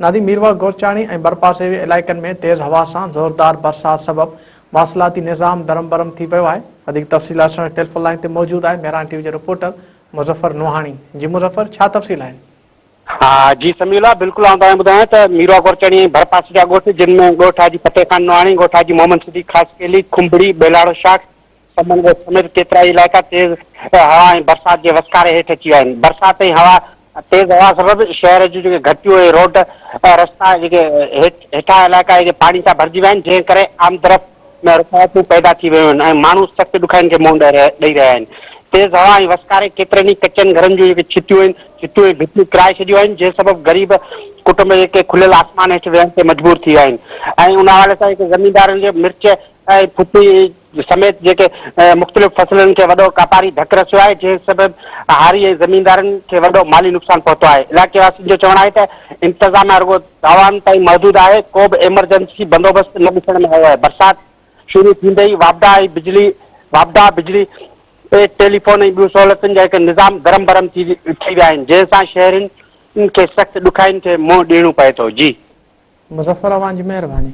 نادي ميرواهه گورچاڻي ۽ ڀرپاسي جي علائقن ۾ تيز هوا سان زوردار برسات سبب مواصلاتي نظام درهم برهم ٿي ويو آهي. وڌيڪ تفصيل اسان وٽ ٽيليفون لائين تي موجود آهي مهراڻ ٽي وي جو رپورٽر مظفر نوحاڻي. جي مظفر ڇا تفصيل آهن؟ ها جي سميع الله بلڪل آئون توهان کي ٻڌايان ته ميرواهه گورچاڻي ۽ ڀرپاسي جا ڳوٺ جن ۾ ڳوٺ حاجي فتح خان نوحاڻي، ڳوٺ حاجي محمد صديق خاصخيلي، کنڀڙي، ٻيلاڙو شاخ، سمن ڳوٺ سميت ڪيترائي علائقا تيز هوا ۽ برسات جي وسڪاري هيٺ اچي ويا آهن. برسات ۽ هوا تيز هوا سبب شهر جون جيڪي گهٽيون ۽ روڊ رستا جيڪي هيٺان علائقا جيڪي پاڻي سان ڀرجي ويا آهن جنهن ڪري آمدرفت ۾ رڪاوٽون پيدا ٿي ويون آهن ۽ ماڻهو سخت ڏکائين کي منهن ڏئي رهيا آهن. تيز هوا ۽ وسڪاري ڪيترن ئي ڪچن گهرن جون جيڪي ڇتيون آهن ڇتيون ۽ ڀتيون ڪرائي ڇڏيون آهن جنهن سبب غريب ڪٽنب جيڪي کليل آسمان هيٺ ويهڻ تي مجبور ٿي ويا آهن ۽ ان حوالي سان جيڪي زميندارن جي مرچ ۽ ڦٽي سميت جيڪي مختلف فصلن کي وڏو ڪاپاري ڌڪ رسيو آهي، جنهن سبب هاري ۽ زميندارن کي وڏو مالي نقصان پهتو آهي. علائقي واسين جو چوڻ آهي ته انتظاميا رڳو دعوائن تائين محدود آهي، ڪو به ايمرجنسي بندوبست نه ڏسڻ ۾ آيو آهي. برسات شروع ٿيندي ئي واپڊا ۽ بجلي واپڊا، بجلي، ٽيليفون ۽ ٻيون سهولتن جا هڪ نظام درهم برهم ٿي ويا آهن، جنهن سان شهرين کي سخت ڏکائين کي منهن ڏيڻو پئي ٿو. جي. مظفر اوهان جي مهرباني.